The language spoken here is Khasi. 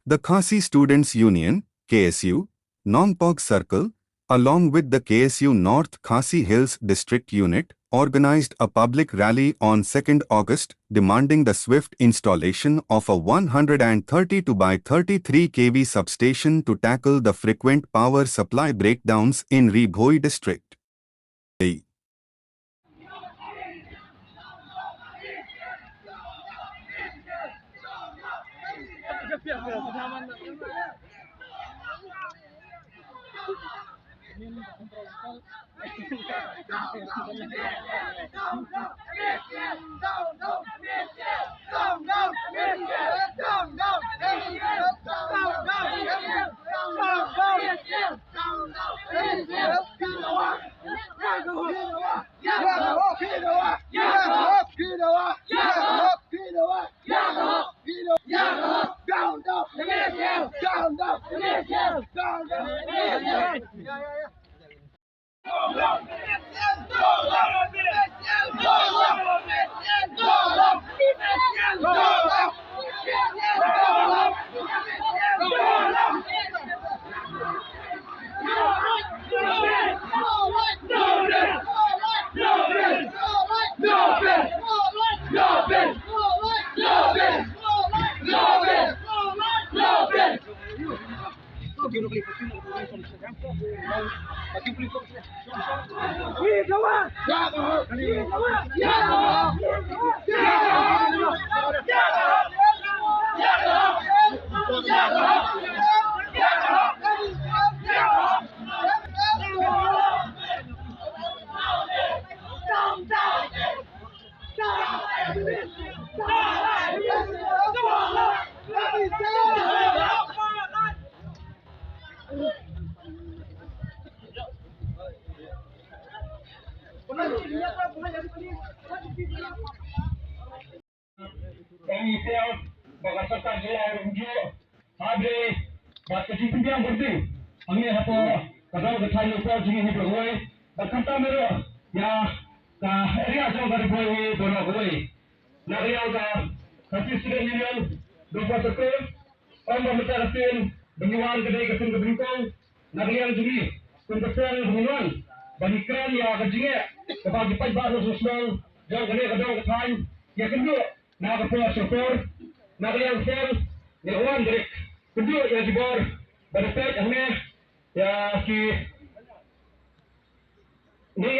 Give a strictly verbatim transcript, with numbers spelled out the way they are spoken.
The Khasi Students Union, K S U, Nongpoh Circle, along with the K S U North Khasi Hills District Unit, organized a public rally on second August demanding the swift installation of a one hundred thirty-two by thirty-three K V substation to tackle the frequent power supply breakdowns in Ri Bhoi district. Ong ïa phi ba ka sorkar jylla ruh kumjuh hap ban ïa ka jingpynbiang bording hangne hapoh ka dong ka thaiñ Nongpoh jong ngi hi baroh kawei. Bad kumta ruh ïa ka area jong ka Ri Bhoi hi baroh kawei. Na ka liang ka Khasi Student Union Nongpoh Circle, ong ba mynta ka sien ba ngi wan ka dei ka sien kaba nyngkong na ka liang jong ngi kum ka seng ba ngi wan ban ïakren ïa ka jingeh kaba ki paidbah nongshong shnong jong kane ka dong ka thaiñ ki ïakynduh na ka por sha ka por. Na ka liang ka seng ngi la wan direct kynduh ïa ki bor ba da peit hangne ïa ki ngi